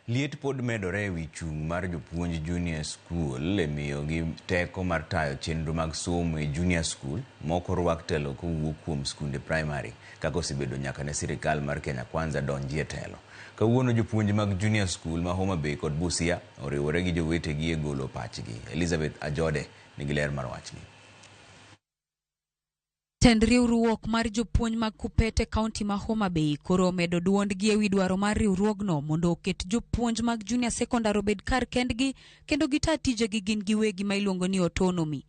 Liet pod medore e wi chung' mar jopuonj junior school e miyogi teko mar tayo chenro mag somo e junior school ma ok orwak telo kowuok kuom skunde primary kaka osebedo nyaka ne sirikal mar Kenya Kwanza donji e telo. Kawuono jopuonj mag junior school ma Homa Bay kod Busia oriwore gi jowetegi e golo pachgi. Elizabeth Ajode nigi ler mar wachni. Tend riwruok mar jopuonj mag KUPPET e kaunti ma Homa Bay koro omedo duondgi ewi dwaro mar riwruogno mondo oket jopuonj mag junior secondary obed kar kendgi kendo gita tijegi gin giwegi ma iluongo ni autonomy.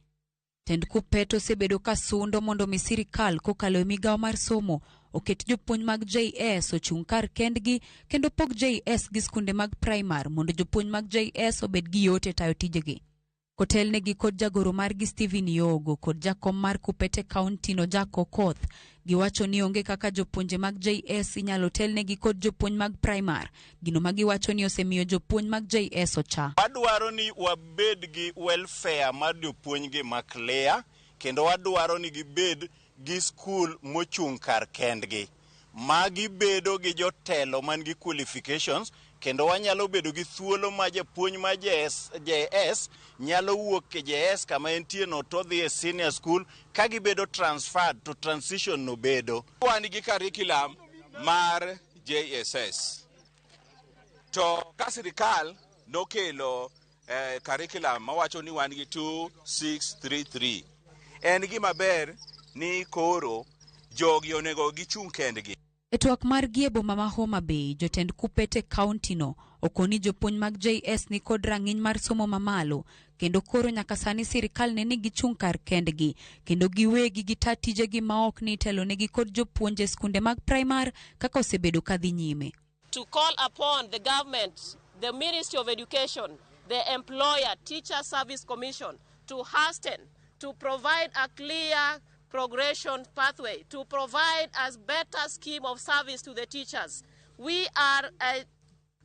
Tend KUPPET osebedo ka sundo mondo mi sirikal kokalo e migawo mar somo oket jopuonj mag JS ochung' kar kendgi kendo pog JS gi skunde mag primar mondo jopuonj mag JS obed gi yot e tayo tijegi. Kotelnegi kod jagoro margi Stephen Yogo kod jakom mar KUPPET e kaunti no Jack Okoth, giwacho ni onge kaka jopuonje mag JS inyalo telnegi kod jopuonj mag primar, gino ma giwacho ni osemiyo jopuonj mag JS ocha. Wadwaro ni wabed gi welfare mar jopuonj gi ma clear, kendo wadwaro ni gibed gi skul mochung' kar kendgi ma gibedo gi jotelo man gi qualifications, kendo wanyalo bedo gi thuolo ma japuonj ma JS nyalo wuok e JS kama entie no to odhi e senior school ka gibedo transferred to transition no bedo. Wan gi curriculum mar JSS to ka sirikal nokelo curriculum mawacho ni wan gi 2633, en gima ber ni koro jogi onego gichung' kendgi. E twak margi e boma ma Homa Bay, jotend KUPPET e kaunti no okoni jopuonj mag JS ni kod rang'iny mar somo mamalo kendo koro nyaka sani sirikal ne ni gichung' kar kendgi kendo giwegi gita tijegi ma ok ni itelonegi kod jopuonj e skunde mag primar kaka osebedo kadhi nyime. To call upon the government, the Ministry of Education, the employer, Teacher Service Commission, to hasten to provide a clear progression pathway, to provide a better scheme of service to the teachers. We are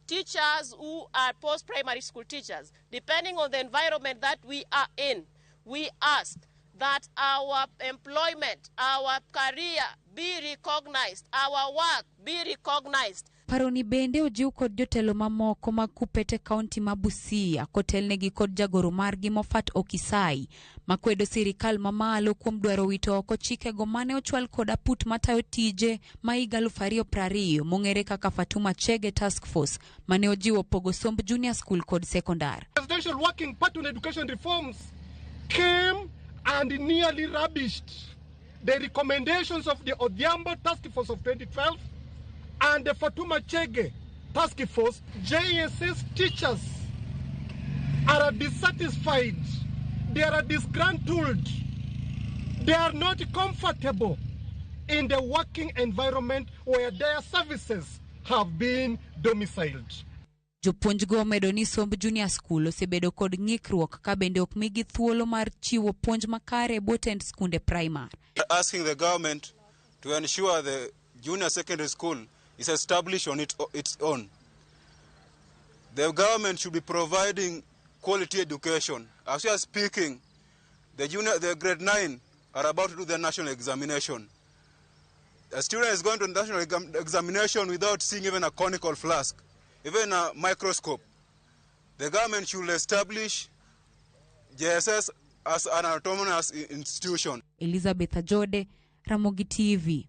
teachers who are post-primary school teachers. Depending on the environment that we are in, we ask that our employment, our career be recognized, our work be recognized. Paroni bende ojiw kod jotelo mamoko mag KUPPET e kaunti ma Busia kotelnegi kod jagoro margi Moffat Okisai makwedo sirikal mamalo kuom dwaro wito oko chikego mane ochwal kod aput matayo tije ma higa 2020 mong'ere kaka Fatuma Chege Task Force mane ojiwo pogo somb junior school kod sekondar. Presidential Working Party on Education Reforms came and nearly rubbished the recommendations of the Odhiambo Task Force of 2012 and the Fatuma Chege Task Force. JSS teachers are dissatisfied, they are disgruntled, they are not comfortable in the working environment where their services have been domiciled. Jopuonjgo omedo ni somb junior school osebedo kod ng'ikruok ka bende ok migi thuolo mar chiwo puonj makare e bwo tend skunde primar. Asking the government to ensure the junior secondary school is established on its own. The government should be providing quality education. As we are speaking, the grade 9 are about to do their national examination. A student is going to national examination without seeing even a conical flask, even a microscope. The government should establish JSS as an autonomous institution. Elizabeth Ajode, Ramogi TV.